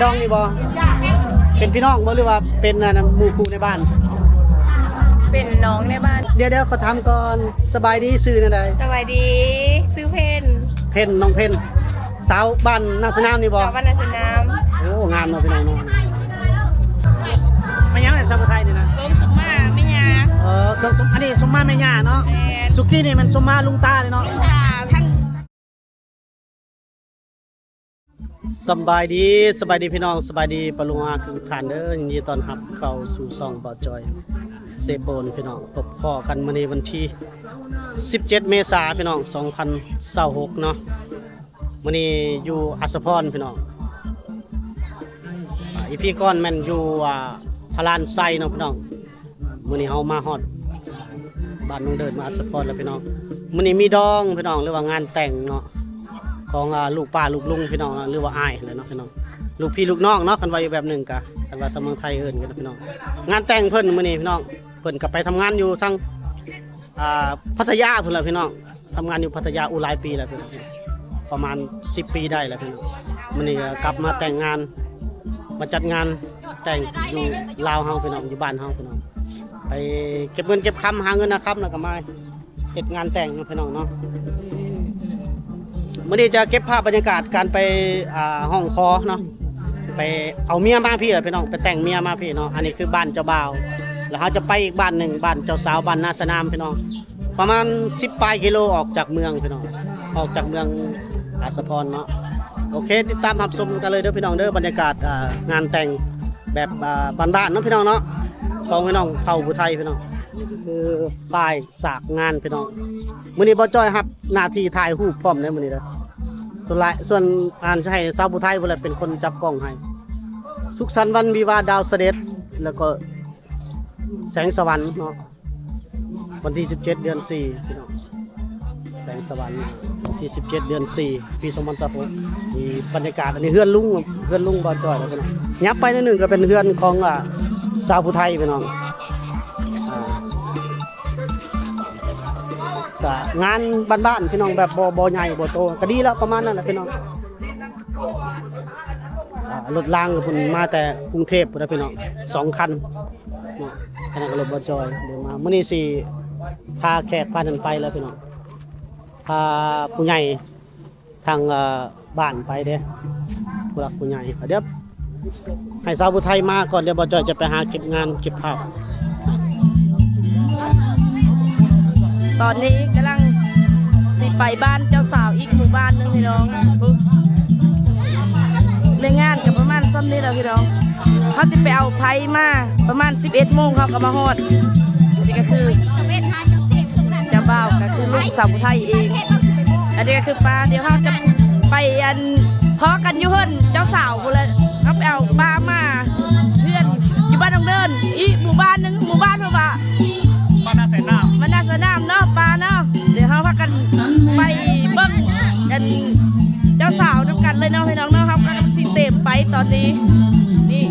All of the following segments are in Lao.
ດອງນີ້ບໍ່? ເປັນພີ່ນ້ອງບໍ່ ຫຼືວ່າເປັນອັນນັ້ນ ໝູ່ຄູ່ໃນບ້ານ? ເປັນນ້ອງໃນບ້ານ. ດຽວໆ ຂໍຖາມກ່ອນ ສະບາຍດີ ຊື່ແນວໃດ? ສະບາຍດີ ຊື່ເພັນ. ເພັນ ນ້ອງເພັນ ສາວບ້ານນາສະໜາມນີ້ບໍ່? ສາວບ້ານນາສະໜາມ. ໂອ້ ງາມເນາະພີ່ນ້ອງເນາະ. ແມ່ນຫຍັງແຫຼະ ສາວຜູ້ໄທນີ້ນະ? ສົມມາແມ່ຍ່າ. ເອີ ເຄື່ອງສົມ ອັນນີ້ສົມມາແມ່ຍ່າເນາະ. ແມ່ນ. ສຸກີ້ນີ້ແມ່ນສົມມາລຸງຕາເດ້ເນາະ. ລຸງຕາທັງ ສຳບາຍດີ ສະບາຍດີພີ່ນ້ອງ ສະບາຍດີປ້າລຸງອາທຸກທ່ານເດີ. ຍິນດີຕ້ອນຮັບເຂົ້າສູ່ຊ່ອງບ່າວຈ່ອຍເຊໂປນພີ່ນ້ອງ. ພົບພໍ້ກັນມື້ນີ້ວັນທີສິບເຈັດເມສາພີ່ນ້ອງ ສອງພັນຊາວຫົກເນາະ. ມື້ນີ້ຢູ່ອັດສະພອນພີ່ນ້ອງ. ອາ ອີພີກ່ອນແມ່ນຢູ່ ອາ ພະລານໄຊເນາະພີ່ນ້ອງ. ມື້ນີ້ເຮົາມາຮອດບ້ານນ້ອງເດີນ ມາອັດສະພອນແລ້ວພີ່ນ້ອງ. ມື້ນີ້ມີດອງພີ່ນ້ອງ ຫຼືວ່າງານແຕ່ງເນາະ ຂອງ ອາ ລູກປ້າລູກລຸງພີ່ນ້ອງເນາະ ຫຼືວ່າອ້າຍຫັ້ນແຫຼະເນາະພີ່ນ້ອງ ລູກພີ່ລູກນ້ອງເນາະ ຄັນວ່າອີກແບບໜຶ່ງກະ ຄັນວ່າທາງເມືອງໄທເອີ້ນກັນເນາະພີ່ນ້ອງ. ງານແຕ່ງເພິ່ນມື້ນີ້ພີ່ນ້ອງ ເພິ່ນກະໄປທຳງານຢູ່ທາງ ອາ ພັດທະຍາພຸ້ນແຫຼະພີ່ນ້ອງ. ທຳງານຢູ່ພັດທະຍາ ໂອ້ ຫຼາຍປີແລ້ວພີ່ນ້ອງ ປະມານສິບປີໄດ້ແລ້ວພີ່ນ້ອງ. ມື້ນີ້ກໍກັບມາແຕ່ງງານ ມາຈັດງານແຕ່ງຢູ່ລາວເຮົາພີ່ນ້ອງ ຢູ່ບ້ານເຮົາພີ່ນ້ອງ. ໄປເກັບເງິນເກັບຄຳ ຫາເງິນຫາຄຳ ແລ້ວກໍມາເຮັດງານແຕ່ງເນາະພີ່ນ້ອງເນາະ. ມື້ນີ້ຈະເກັບພາບບັນຍາກາດການໄປ ອາ ຮ້ອງຂໍເນາະ ໄປເອົາເມຍມາພີ້ແຫຼະພີ່ນ້ອງ ໄປແຕ່ງເມຍມາພີ້ເນາະ. ອັນນີ້ຄືບ້ານເຈົ້າບ່າວ ແລ້ວເຮົາຈະໄປອີກບ້ານໜຶ່ງ ບ້ານເຈົ້າສາວ ບ້ານນາສະໜາມພີ່ນ້ອງ. ປະມານສິບປາຍກິໂລອອກຈາກເມືອງພີ່ນ້ອງ ອອກຈາກເມືອງອາສະພອນເນາະ. ໂອເຄ ຕິດຕາມຮັບຊົມກັນເລີຍເດີພີ່ນ້ອງເດີ ບັນຍາກາດ ອາ ງານແຕ່ງແບບ ອາ ບ້ານໆເນາະພີ່ນ້ອງເນາະ ຂອງພີ່ນ້ອງເຜົ່າຜູ້ໄທພີ່ນ້ອງ. ຄືປ້າຍສາກງານພີ່ນ້ອງ. ມື້ນີ້ບ່າວຈ້ອຍຮັບໜ້າທີ່ຖ່າຍຮູບພ້ອມເດ້ມື້ນີ້ເດີ. ສ່ວນຫຼາຍ ສ່ວນອັນ ຈະໃຫ້ສາວຜູ້ໄທພຸ້ນແຫຼະເປັນຄົນຈັບກ້ອງໃຫ້. ສຸກສັນວັນວິວາດາວສະເດັດ ແລ້ວກໍ ແສງສະຫວັນເນາະ ວັນທີສິບເຈັດ ເດືອນສີ່ ພີ່ນ້ອງ ແສງສະຫວັນ ວັນທີສິບເຈັດ ເດືອນສີ່ ປີສອງພັນຊາວຫົກ. ມີບັນຍາກາດ ອັນນີ້ເຮືອນລຸງ ເຮືອນລຸງບ່າວຈ້ອຍແລ້ວພີ່ນ້ອງ. ຫຍັບໄປໜ້ອຍໜຶ່ງກໍເປັນເຮືອນຂອງ ອາ ສາວຜູ້ໄທພີ່ນ້ອງ. ອາ ກະງານບ້ານໆ ພີ່ນ້ອງ ແບບບໍ່ ບໍ່ໃຫຍ່ບໍ່ໂຕ ກະດີແລ້ວ ປະມານນັ້ນແຫຼະພີ່ນ້ອງ. ອາ ລົດລາງກໍເພິ່ນມາແຕ່ກຸງເທບພຸ້ນນະພີ່ນ້ອງ ສອງຄັນເນາະ. ຄັນນັ້ນກໍລົດບ່າວຈ້ອຍເດີນມາ. ມື້ນີ້ຊິພາແຂກພານັ້ນໄປແລ້ວພີ່ນ້ອງ ພາຜູ້ໃຫຍ່ທາງ ເອີ ບ້ານໄປເດ້ ຜູ້ຫຼັກຜູ້ໃຫຍ່. ດຽວໃຫ້ສາວຜູ້ໄທມາກ່ອນ ດຽວບ່າວຈ້ອຍຈະໄປຫາເກັບງານເກັບພາບ. ຕອນນີ້ກຳລັງຊິໄປບ້ານເຈົ້າສາວອີກໝູ່ບ້ານໜຶ່ງພີ່ນ້ອງ. ໃນງານກໍປະມານຊ່ຳນີ້ແຫຼະພີ່ນ້ອງ. ເຮົາຊິໄປເອົາໄຟມາ ປະມານສິບເອັດໂມງເຮົາກໍມາຮອດ. ອັນນີ້ກໍຄືເຈົ້າບ່າວ ກໍຄືລູກສາວຜູ້ໄທເອງ. ອັນນີ້ກໍຄືປ້າ ດຽວເຮົາຈະໄປ ອັນ ພໍ້ກັນຢູ່ເຮືອນເຈົ້າສາວພຸ້ນແຫຼະ. ເຮົາໄປເອົາປ້າມາເຮືອນຢູ່ບ້ານໜອງເດີນ ອີກໝູ່ບ້ານໜຶ່ງ ໝູ່ບ້ານເພິ່ນວ່າ ບ້ານນາແສນນ້ຳ ບ້ານນາແສນນ້ຳເນາະປ້າເນາະ. ດຽວເຮົາພາກັນໄປເບິ່ງ ອັນ ເຈົ້າສາວນຳກັນເລີຍເນາະພີ່ນ້ອງເນາະ. ເຮົາກຳລັງຊິເຕັມໄປຕອນນີ້ ນີ້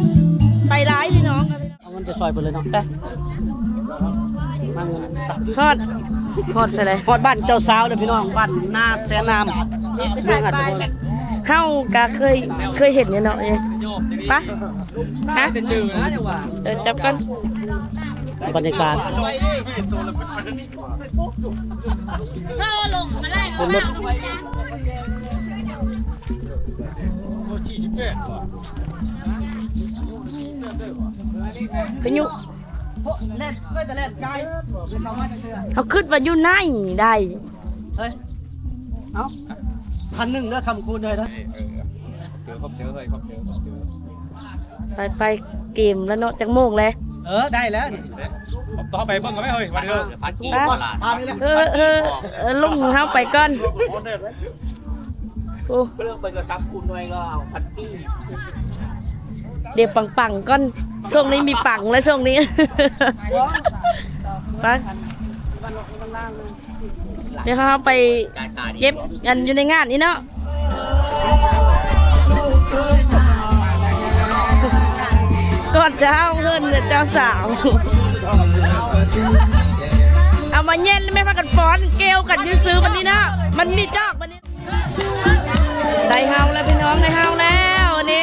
ໄປຫຼາຍພີ່ນ້ອງ. ເອົາເງິນໄປຊ່ອຍເພິ່ນເລີຍເນາະ ໄປ. ມາເງິນ ຮອດ ຮອດໃສແຫຼະ? ຮອດບ້ານເຈົ້າສາວແລ້ວພີ່ນ້ອງ ບ້ານນາແສນນ້ຳ ເມືອງອັດສະພອນ. ເຮົາກະເຄີຍ ເຄີຍເຫັນຢູ່ເນາະ. ໄປ ຮະ ເອີ ຈັບກ່ອນ. ບັນຍາກາດ ເຮົາລົງມາໄລ່ ເປັນລົດ ພາຍຸ ເຮົາຄິດວ່າຢູ່ໃນໃດ. ເຮີ້ຍ ເອົ້າ ພັນໜຶ່ງເດີ ຄຳຄູນເດີ. ໄປໆ ເກມແລ້ວເນາະ ຈັກໂມງແລ້ວ? ເອີ ໄດ້ແລ້ວ ຕໍ່ໄປເບິ່ງກັນໄໝເຮີ້ຍ ວັນເດີ. ເອີ ເອີ ເອີ ລຸງເຮົາໄປກ່ອນ. ໂອ້ ເບິ່ງໄປກໍຈັບຄູນໜ່ອຍກໍເອົາພັນກີບ. ດຽວປັງໆກ່ອນ ຊ່ວງນີ້ມີປັງແລ້ວຊ່ວງນີ້. ໄປ ດຽວເຮົາໄປເກັບອັນຢູ່ໃນງານນີ້ເນາະ. ກ່ອນຈະເອົາເງິນເຈົ້າສາວ ເອົາມາເຢັນ ແມ່ນພາກັນຟ້ອນເກວກັນຊື່ໆ ບັດນີ້ເນາະ ມັນມີຈອກບັດນີ້. ໄດ້ເຮົາແລ້ວພີ່ນ້ອງ ໄດ້ເຮົາແລ້ວອັນນີ້.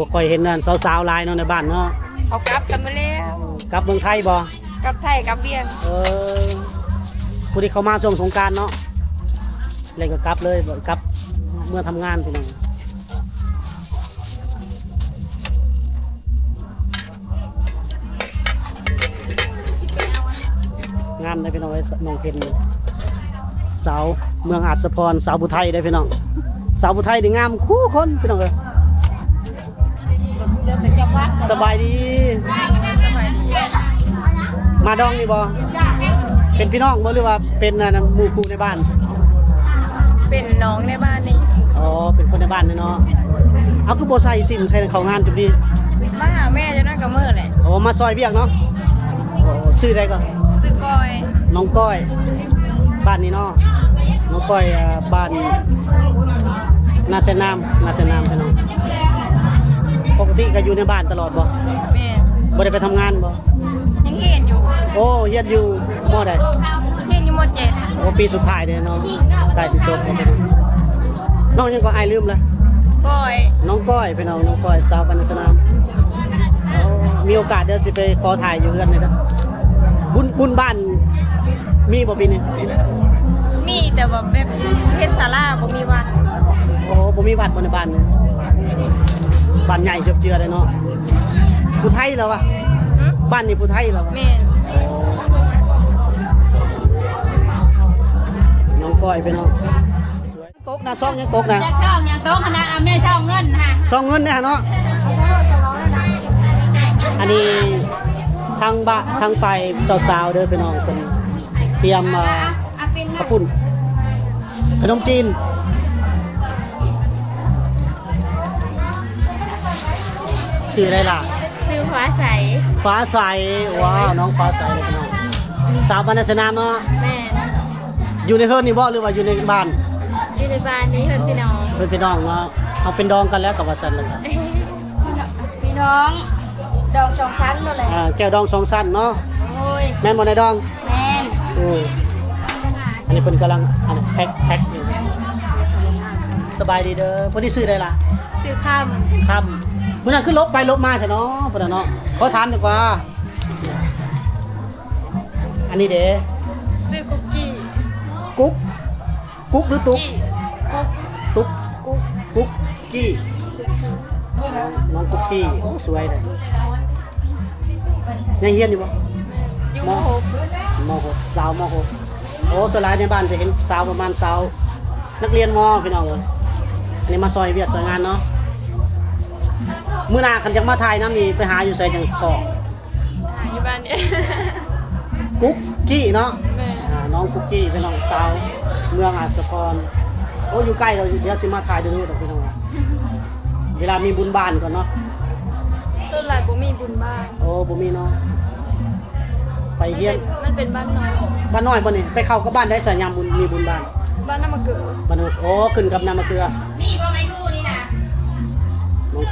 ບໍ່ຄ່ອຍເຫັນອັນສາວໆຫຼາຍເນາະໃນບ້ານເນາະ. ເຂົາກັບກັນໝົດແລ້ວ. ກັບເມືອງໄທບໍ່? ກັບໄທ ກັບວຽງ. ເອີ ຜູ້ທີ່ເຂົ້າມາຊ່ວງສົງການເນາະ ແລ້ວກໍກັບເລີຍ ກັບເມືອທຳງານພີ່ນ້ອງ. ງາມເດ້ພີ່ນ້ອງເອີຍ ນ້ອງເພັນ ສາວເມືອງອາດສະພອນ ສາວຜູ້ໄທເດ້ພີ່ນ້ອງ. ສາວຜູ້ໄທນີ້ງາມຄູ່ຄົນພີ່ນ້ອງເອີຍ. ສະບາຍດີ. ສະບາຍດີ. ມາດອງນີ້ບໍ່? ເປັນພີ່ນ້ອງບໍ່ ຫຼືວ່າເປັນອັນນັ້ນ ໝູ່ຄູ່ໃນບ້ານ? ເປັນນ້ອງໃນບ້ານນີ້. ອໍ ເປັນຄົນໃນບ້ານນີ້ເນາະ. ເອົາ ຄືບໍ່ໃສ່ສິ້ນໃສ່ເຂົ້າງານຈຸດນີ້? ມາຫາແມ່ຢູ່ນັ້ນກໍມື້ແຫຼະ. ໂອ້ ມາຊ່ອຍວຽກເນາະ. ໂອ້ ຊື່ໃດກໍ? ຊື່ກ້ອຍ. ນ້ອງກ້ອຍ ບ້ານນີ້ເນາະ. ນ້ອງກ້ອຍ ເອີ ບ້ານນາແສນນາມ ນາແສນນາມພີ່ນ້ອງ. ປົກກະຕິກໍຢູ່ໃນບ້ານຕະຫຼອດບໍ່? ແມ່ນ. ບໍ່ໄດ້ໄປທຳງານບໍ່? ຍັງຮຽນຢູ່. ໂອ້ ຮຽນຢູ່ ມໍໃດ? ຮຽນຢູ່ ມໍເຈັດ. ໂອ້ ປີສຸດທ້າຍເດ້ເນາະ ໃກ້ຊິຈົບແລ້ວ. ນ້ອງຫຍັງກໍ? ອ້າຍລືມລະ. ກ້ອຍ. ນ້ອງກ້ອຍພີ່ນ້ອງ ນ້ອງກ້ອຍ ສາວບ້ານນາສະໜາມ. ໂອ້ ມີໂອກາດດຽວຊິໄປຂໍຖ່າຍຢູ່ເຮືອນເດີ. ບຸນ ບຸນບ້ານມີບໍ່ປີນີ້? ມີ ແຕ່ວ່າແບບເຮັດສາລາ ບໍ່ມີວັດ. ໂອ້ ບໍ່ມີວັດບໍ່ໃນບ້ານນີ້? ບ້ານໃຫຍ່ເຈື່ອເດ້ເນາະ. ຜູ້ໄທລະວະ? ຫຶ? ບ້ານນີ້ຜູ້ໄທລະວະ? ແມ່ນ. ໂອ້ ນ້ອງກ້ອຍພີ່ນ້ອງ. ຕົກນະ ຊອງຫຍັງຕົກນະ? ຈັກຊອງຫຍັງຕົກຫັ້ນນະ? ແມ່ຊອງເງິນຫັ້ນ. ຊອງເງິນເດ້ຫັ້ນເນາະ. ອັນນີ້ທາງບ້ານ ທາງຝ່າຍເຈົ້າສາວເດີພີ່ນ້ອງ ເພິ່ນຕຽມ ເອີ ເຂົ້າປຸ້ນ ຂະໜົມຈີນ. ຊື່ໃດລະ? ຊື່ຟ້າໃສ. ຟ້າໃສ. ວ້າວ ນ້ອງຟ້າໃສເດີພີ່ນ້ອງ. ສາວບ້ານນາສະໜາມເນາະ. ແມ່ນ. ຢູ່ໃນເຮືອນນີ້ບໍ່ ຫຼືວ່າຢູ່ໃນບ້ານ? ຢູ່ໃນບ້ານນີ້ ເຮືອນພີ່ນ້ອງ. ເຮືອນພີ່ນ້ອງເນາະ. ເຮົາເປັນດອງກັນແລ້ວກໍວ່າຊັ້ນແຫຼະ. ພີ່ນ້ອງດອງສອງຊັ້ນໂລດແຫຼະ. ອ່າ ແກ້ວດອງສອງຊັ້ນເນາະ. ໂອ້ຍ ແມ່ນບໍ່ນາຍດອງ? ແມ່ນ. ເອີ ອັນນີ້ເພິ່ນກຳລັງ ອັນ ແພັກ ແພັກຢູ່. ສະບາຍດີເດີ. ຜູ້ນີ້ຊື່ໃດລະ? ຊື່ຄຳ. ຄຳ. ມື້ນັ້ນຄືຫຼົບໄປຫຼົບມາແທ້ເນາະ ພຸ້ນນະເນາະ. ຂໍຖາມດີກວ່າ ອັນນີ້ເດ? ຊື່ກຸກກີ້. ກຸກ ກຸກ ຫຼື ຕຸກ? ກຸກ. ຕຸກ. ກຸກ. ກຸກກີ້. ກຸກກີ້. ນ້ອງກຸກກີ້. ໂອ້ ສວຍເດ້. ຍັງຮຽນຢູ່ບໍ່? ແມ່ນ. ຢູ່ ມ. ມໍຫົກ. ມໍຫົກ. ສາວ ມໍຫົກ. ໂອ້ ສ່ວນຫຼາຍໃນບ້ານຈະເຫັນສາວປະມານຊາວ ນັກຮຽນ ມ. ພີ່ນ້ອງເອີຍ ອັນນີ້ມາຊ່ອຍວຽກຊ່ອຍງານເນາະ. ມື້ໜ້າຄັນຢາກມາຖ່າຍນຳນີ້ ໄປຫາຢູ່ໃສຈັ່ງພໍ້? ອ່າ ຢູ່ບ້ານນີ້. ກຸກກີ້ເນາະ. ແມ່ນ. ອ່າ ນ້ອງກຸກກີ້ ເປັນນ້ອງສາວເມືອງອາດສະພອນ. ໂອ້ ຢູ່ໃກ້ດອກ ດຽວຊິມາຖ່າຍດູໆດອກພີ່ນ້ອງ. ເວລາມີບຸນບ້ານກ່ອນເນາະ. ສ່ວນຫຼາຍບໍ່ມີບຸນບ້ານ. ໂອ້ ບໍ່ມີເນາະ. ໄປຮຽນ ມັນເປັນ ມັນເປັນບ້ານນ້ອຍ. ບ້ານນ້ອຍບໍ່ນີ້? ໄປເຂົ້າກັບບ້ານໃດຊະ ຍາມບຸນ ມີບຸນບ້ານ? ບ້ານນ້ຳມະເກືອ. ບ້ານນ້ຳ ໂອ້ ຂຶ້ນກັບນ້ຳມະເກືອ. ມີບໍ່ໄມ້ທູ່ນີ້ນະ? ນ້ອງ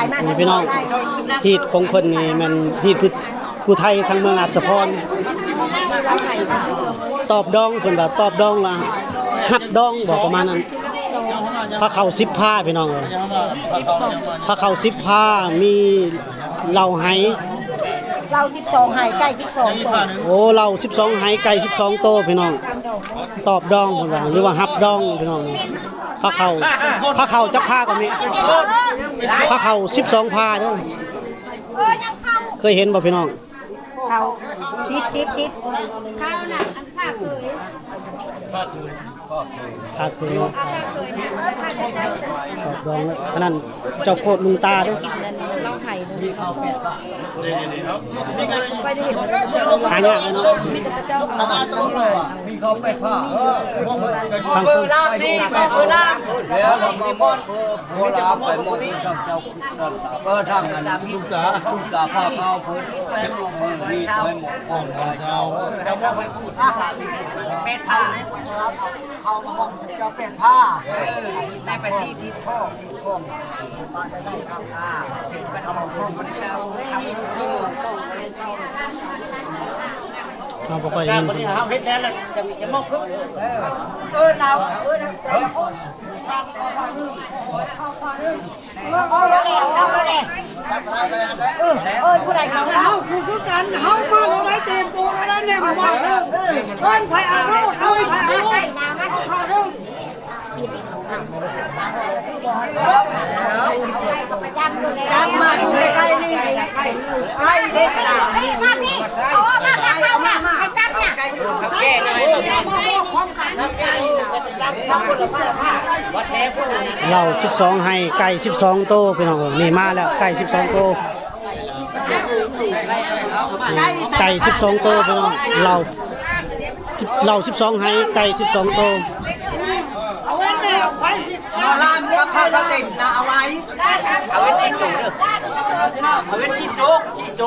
ນີ້ພີ່ນ້ອງ ຮີດຂອງເພິ່ນນີ້ແມ່ນຮີດຜູ້ ຜູ້ໄທທາງເມືອງອາດສະພອນ ຕອບດອງ ເພິ່ນວ່າຕອບດອງລະຮັບດອງບໍ ປະມານນັ້ນ. ພາເຂົ້າສິບພາພີ່ນ້ອງເອີຍ ພາເຂົ້າສິບພາ ມີເຫຼົ້າໄຫ ເຫຼົ້າສິບສອງໄຫ ໄກ່ສິບສອງໂຕ. ໂອ້ ເຫຼົ້າສິບສອງໄຫ ໄກ່ສິບສອງໂຕພີ່ນ້ອງ ຕອບດອງເພິ່ນວ່າ ຫຼືວ່າຮັບດອງພີ່ນ້ອງ. ພາເຂົ້າ ພາເຂົ້າຈັກພາກໍມີ ພາເຂົ້າສິບສອງພາເດີ. ເອີ ຍັງເຂົ້າ ເຄີຍເຫັນບໍ່ພີ່ນ້ອງ? ເຂົ້າ ຕິດ ຕິດ ຕິດ ເຂົ້ານະ ອັນພາເຄີຍ ພາເຄີຍ ເອົາພາເຄີຍນະ ເອົາພາເຄີຍ ຕອບດອງ ອັນນັ້ນເຈົ້າໂຄດລຸງຕາເດີ. ເລົ່າໄທເດີ ຫາຍາກເນາະ ມີແຕ່ເຈົ້າ ມີເຂົາແປດພາ ເອີ ເບີລາມນີ້ ເບີລາມ ແລ້ວກໍມາໝົດ ເບີ ເບີລາມໄປໝົດ ເຈົ້າ ເອີ ທາງນັ້ນລຸງຕາ ລຸງຕາພາເຂົາເພິ່ນ ເອີ ນີ້ໄປໝົດ ເອີ ເຈົ້າ ແປດພາ ເຂົາມາຂອງເຈົ້າແປດພາ ເອີ ໃນປະເທດທີ່ຂອງ ຂອງ ເຮົາບໍ່ຄ່ອຍເຫັນ ເຮົາເຮັດແລ້ວຈະມີ ຈະມອບຄືນ ເອີ ເອີ ລາວ ເອີ ແຕ່ລະຄົນ ເອີ ເອີ ເອີ ຜູ້ໃດເຂົາ ເຮົາຄື ຄືກັນ ເຮົາມາເຮົາໄດ້ເຕັມໂຕແລ້ວ ແນມວ່າເດີ ເອີ້ນໃຜເອົາໂລດ ເອີ້ນໃຜເອົາໂລດ ເອົາໂລດ ຈັບມາຢູ່ໃກ້ໆນີ້ ໃກ້ເດ້ ມາພີ່ ເອົາອອກມາ ມາ ມາ ໃຫ້ຈັບນະ ເຫຼົ້າສິບສອງໄຫ ໄກ່ສິບສອງໂຕພີ່ນ້ອງເອີຍ. ນີ້ມາແລ້ວ ໄກ່ສິບສອງໂຕ ໄກ່ສິບສອງໂຕພີ່ນ້ອງ ເຫຼົ້າ ເຫຼົ້າສິບສອງໄຫ ໄກ່ສິບສອງໂຕ. ເອົາເງິນແມ່ໄປສິ ເອົາລ້ານກັບພາສະເຕັມນະ ເອົາໄວ້ ເອົາເງິນສີ່ໂຕເດີ ເອົາເງິນສີ່ໂຕ ສີ່ໂຕ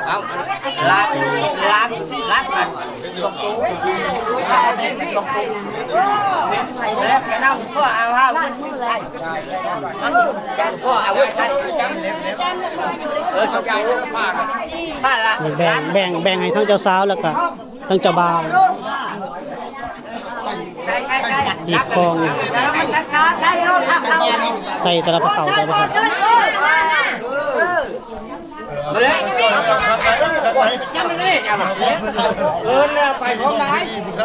ເອົາລ້ານ ລ້ານ ລ້ານກັນ ສອງໂຕ ສອງໂຕ ແລ້ວກໍນຳພວກເອົາຫ້າເງິນໃຫ້ ພວກເອົາເງິນໃຫ້ ເອີ ສອງໂຕ ພາລະ ແບ່ງ ແບ່ງ ແບ່ງໃຫ້ທັງເຈົ້າສາວ ແລ້ວກໍ ທັງເຈົ້າບ່າວ ອີກຄອງ ໃສ່ແຕ່ລະພາເຂົ້າ ແຕ່ລະພາເຂົ້າ ເອີ ເອີ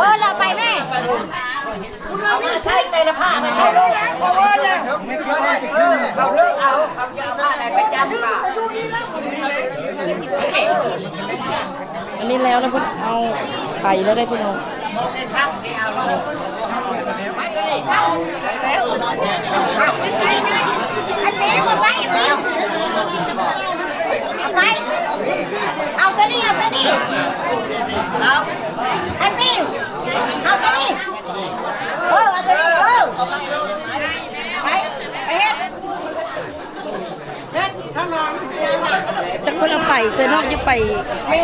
ເອົາໄປແມ່ ເອົາມາໃສ່ແຕ່ລະພາ ມາໃສ່ໂລດ ເອົາເລີກເອົາ ເອົາ ຢ່າເອົາຜ້າໃດໄປຈັບມາ. ອັນນີ້ແລ້ວນະ ເພິ່ນເອົາໄປແລ້ວໄດ໋ພີ່ນ້ອງ. ອັນນີ້ເອົາໄປ ເອົາໄປ ເອົາໂຕນີ້ ເອົາໂຕນີ້ ເອົາ ອັນນີ້ ເອົາໂຕນີ້ ເອີ ເອົາໂຕນີ້ ເອີ ໄປ ໄປເຮັດ. ຈັກເພິ່ນເອົາໄປໃສ່ເນາະ ຢູ່ໄປ ໂອ້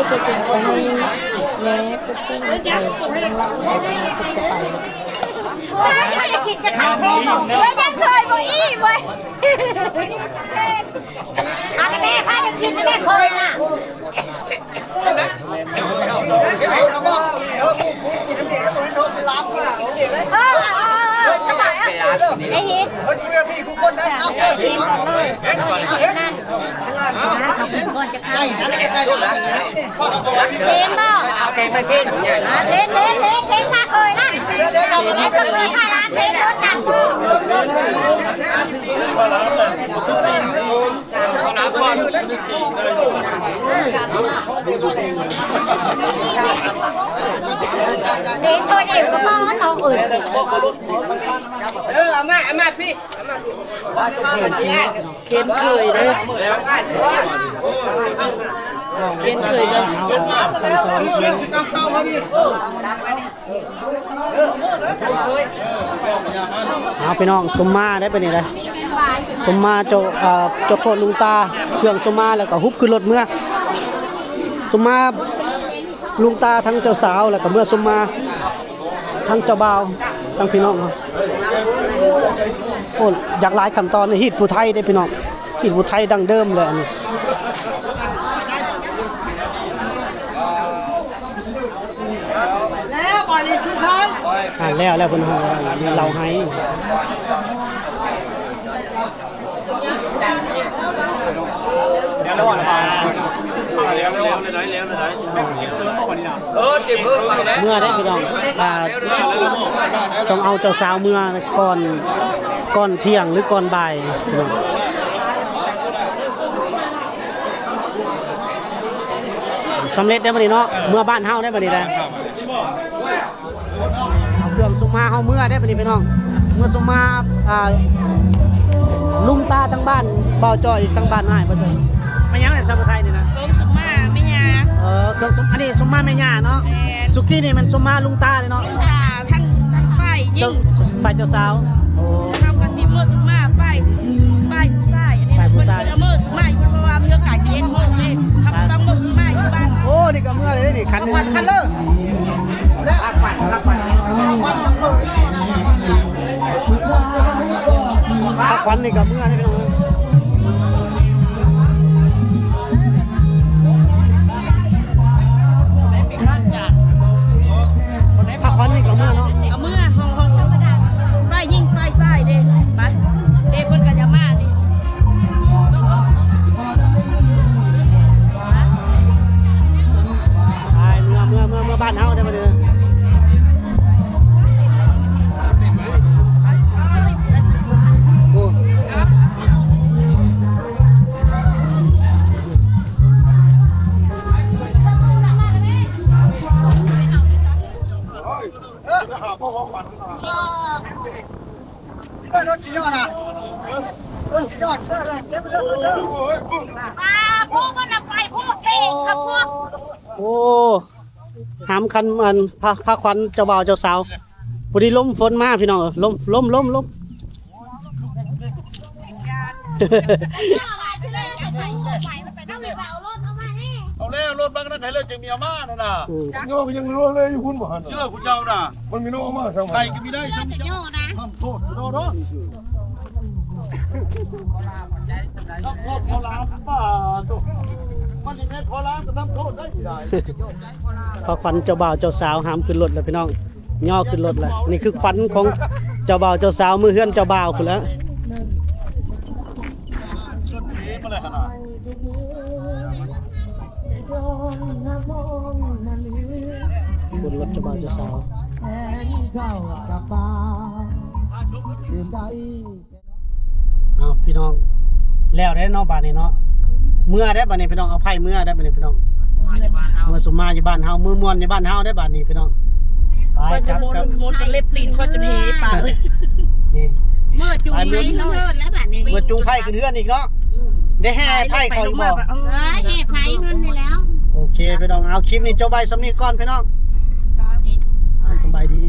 ຕົວເປັນໄປແນ່ ຕົວເປັນໄປ ເພິ່ນເອົາໄປ ເພິ່ນເອົາໄປ ເພິ່ນຍັງເຄີຍບໍ່ອີ່ມເວີຍ ອັນແມ່ພາກັນກິນແມ່ເຄີຍນະ. ເຫັນໂຕດເອງກໍພໍເນາະເອີຍ. ເອີ ເອົາມາ ເອົາມາ ພີ່ ເອົາມາ ເຄັນເຄີຍເດີ ເຄັນເຄີຍເດີ ເອົາ ພີ່ນ້ອງ ຊຸມມາໄດ໋ ບາດນີ້ໄດ໋ ຊຸມມາເຈົ້າ ເຈົ້າໂຄດລຸງຕາ ເຄື່ອງຊຸມມາ ແລ້ວກໍຮຸບຂຶ້ນລົດເມືອ ຊຸມມາລຸງຕາ ທັງເຈົ້າສາວ ແລ້ວກໍເມືອຊຸມມາ ທັງເຈົ້າບ່າວ. ທັງພີ່ນ້ອງເຮົາ ໂອ້ ຢາກຫຼາຍຂັ້ນຕອນ ຮີດຜູ້ໄທເດ້ພີ່ນ້ອງ ຮີດຜູ້ໄທດັ້ງເດີມເລີຍອັນນີ້. ແລ້ວບາດນີ້ສຸດທ້າຍ ອ່າ ແລ້ວ ແລ້ວເພິ່ນເລົ່າໃຫ້. ເມືອໄດ້ພີ່ນ້ອງ ອ່າ ຕ້ອງເອົາເຈົ້າສາວເມືອກ່ອນ ກ່ອນທ່ຽງ ຫຼື ກ່ອນບ່າຍພີ່ນ້ອງ. ສຳເລັດໄດ້ບັດນີ້ເນາະ ເມືອບ້ານເຮົາໄດ້ບັດນີ້ໄດ້. ເອົາເຄື່ອງສົມມາເຮົາເມືອໄດ້ບັດນີ້ພີ່ນ້ອງ ເມືອສົມມາ ອ່າ ລຸງຕາທາງບ້ານບ່າວຈ້ອຍ ທາງບ້ານອ້າຍບ່າວຈ້ອຍ. ແມ່ນຫຍັງນີ້ ສາວຜູ້ໄທນີ້ນະ? ເຄື່ອງສົມມາແມ່ຍ່າ. ເອີ ເຄື່ອງສົມ ອັນນີ້ສົມມາແມ່ຍ່າເນາະ. ແມ່ນ. ສຸກີ້ນີ້ແມ່ນສົມມາລຸງຕາເດ້ເນາະ. ອ່າ ທາງ ທາງຝ່າຍຍິງ ເຈົ້າ ຝ່າຍເຈົ້າສາວ. ໂອ້ ເຮົາກໍຊິເມືອສົມມາຝ່າຍ ຝ່າຍຜູ້ຊາຍ. ອັນນີ້ ຝ່າຍຜູ້ຊາຍ ເພິ່ນ ເພິ່ນເອົາເມືອສົມມາຢູ່ ເພາະວ່າເຮືອກາຍສິບເອັດໂມງເດ້ ເຮົາກໍຕ້ອງເມືອສົມມາຢູ່ບ້ານ. ໂອ້ ນີ້ກໍເມືອເລີຍນີ້ ຄັນ ຄັນເລີຍ. ພາຂວັນນີ້ກໍເມືອນີ້ພີ່ນ້ອງ. ພາຂວັນນີ້ກໍເມືອເນາະ. ເອົາເມືອ ຫ້ອງ ຫ້ອງ ຝ່າຍຍິງຝ່າຍຊາຍເດ້. ໄປ ເດ້ ເພິ່ນກໍຈະມານີ້. ໄປ ເມືອ ເມືອ ເມືອ ເມືອບ້ານເຮົາເດີບັດນີ້. ໂອ້ ໂອ້ ຫ້າມຄັນ ອັນ ພາ ພາຂວັນເຈົ້າບ່າວເຈົ້າສາວ. ພໍດີລົມຝົນມາພີ່ນ້ອງເອີຍ ລົມ ລົມ ລົມ ລົມ. ເອົາແລ້ວ ລົດມາກັນໄດ້ເລີຍ ຈຶ່ງມີເອົາມານັ້ນນະ. ອືມ ໂຍກຍັງເຫຼືອເລີຍຢູ່ພຸ້ນບໍ່ຫັ້ນ ຊິເລີຍຜູ້ເຈົ້ານະ. ມັນມີໂນມາຊະ ໄຂ່ກໍມີໄດ້ຊະ ແຕ່ໂຍນະ ທຳໂທດຊະເນາະ. ທຳໂທດພໍລາມ ປ້າໂຕ ມັນຊິແມ່ນພໍລາມກໍທຳໂທດໄດ້ຢູ່ໃດ. ພາຂວັນເຈົ້າບ່າວເຈົ້າສາວຫ້າມຂຶ້ນລົດແລ້ວພີ່ນ້ອງ ຍໍຂຶ້ນລົດແລ້ວ. ນີ້ຄືຂວັນຂອງເຈົ້າບ່າວເຈົ້າສາວ ມື້ເຮືອນເຈົ້າບ່າວພຸ້ນແຫຼະ. ຂຶ້ນລົດເຈົ້າບ່າວເຈົ້າສາວ. ເອົາພີ່ນ້ອງ ແລ້ວເດ້ເນາະບາດນີ້ເນາະ. ເມືອໄດ້ບາດນີ້ພີ່ນ້ອງ ເອົາໄພ້ເມືອໄດ້ບາດນີ້ພີ່ນ້ອງ. ເມືອສົມມາຢູ່ບ້ານເຮົາ ເມືອມ່ວນຢູ່ບ້ານເຮົາໄດ້ບາດນີ້ພີ່ນ້ອງ. ໄປ ຈັບກັບ ມົນຈົນເລັບຕີນຂ້ອຍຈົນເຮປາກເລີຍ. ນີ້ ເມືອຈູງໄພ້ຂຶ້ນເຮືອນແລ້ວບາດນີ້ ເມືອຈູງໄພ້ຂຶ້ນເຮືອນອີກເນາະ. ອືມ ໄດ້ແຫ່ໄພ້ເຂົາອີກບໍ່? ເອີ ແຫ່ໄພ້ຂຶ້ນນີ້ແລ້ວ. ໂອເຄພີ່ນ້ອງ ເອົາ ຄລິບນີ້ຈົບໄວ້ສ່ຳນີ້ກ່ອນພີ່ນ້ອງ. ອ່າ ສະບາຍດີ.